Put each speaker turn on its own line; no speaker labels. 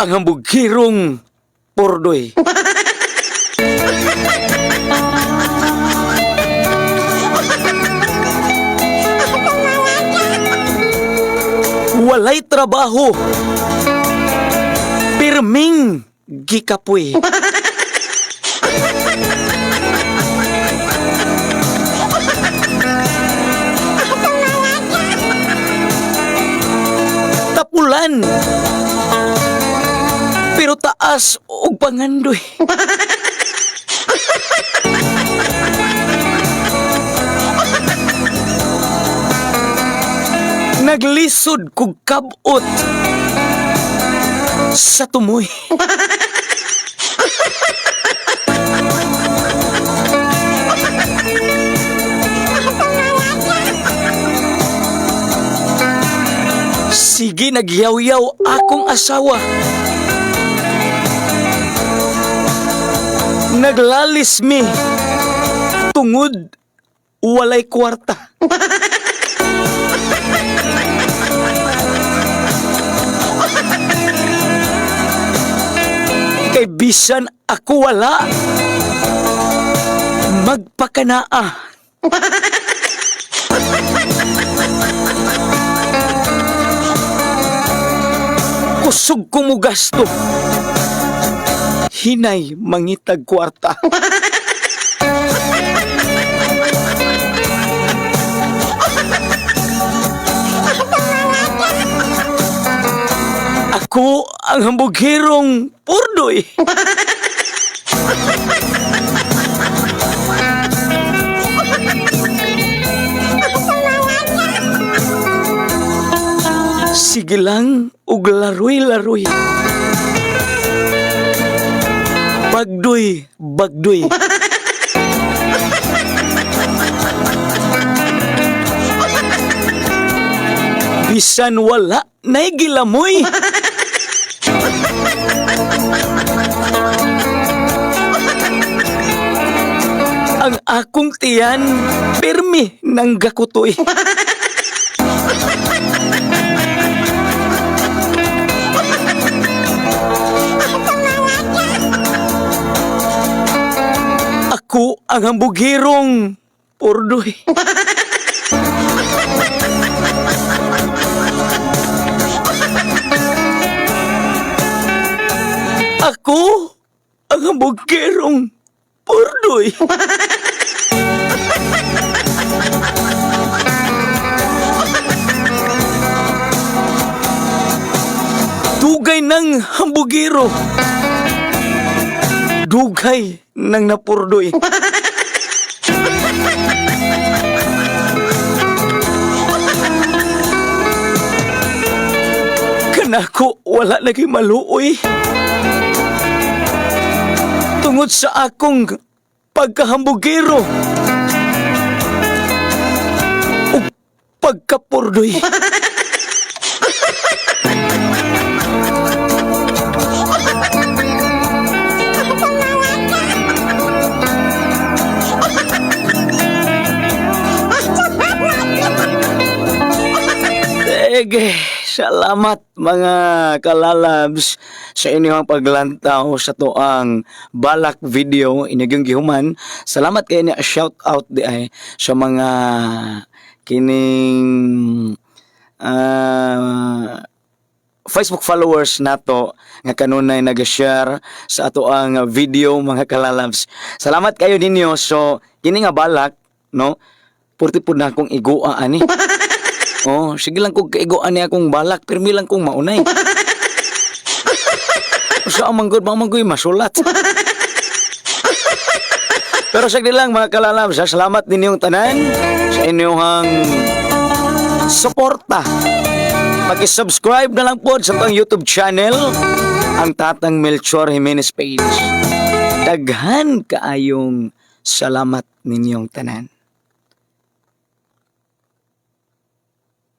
ang hambugirong purdoy. Walay trabaho. Pirming gikapoy. Tapulan. Pero taas og pangandoy. Naglisod kog kabot sa tumoy. Sige, nagyaw-yaw akong asawa. Naglalis mi tungod walay kwarta. Kay bisan ako wala, magpakanaa. Kusog ko mo gasto. Hinay mangitag kwarta. Ako ang hambugherong purdoy. Sige lang ug laroy-laroy. Bagdoy, bagdoy. Bisan wala na'y gilamoy. Ang akong tiyan, pirmi nang gakutoy. Ako ang hambugirong purdoy. Ako ang hambugirong purdoy. Dugay ng hambugiro. Dugay ng napurdoy. Kanako wala lagi maluoy. Tungod sa akong pagkahambugero ug pagkapurdoy. Sige, salamat mga kalalabs sa inyong paglantaw sa tuang balak video inyong gihuman. Salamat kay niya, shout out di ay sa mga kining Facebook followers nato nga kanunay nag-share sa ato ang video, mga kalalabs. Salamat kayo ninyo. So kini nga balak, no, purti pud na akong igua ani. Oh, sige lang kog kaigo ani akong balak, pirmi lang kong maunay. Sa amang god, mamang goy masulat. Pero sagdi lang, mga kalalabs, ha, salamat ninyong tanan sa inyong suporta. Paki-subscribe na lang po sa atong YouTube channel, ang Tatang Melchor Jimenez page. Daghan kaayong salamat ninyong tanan.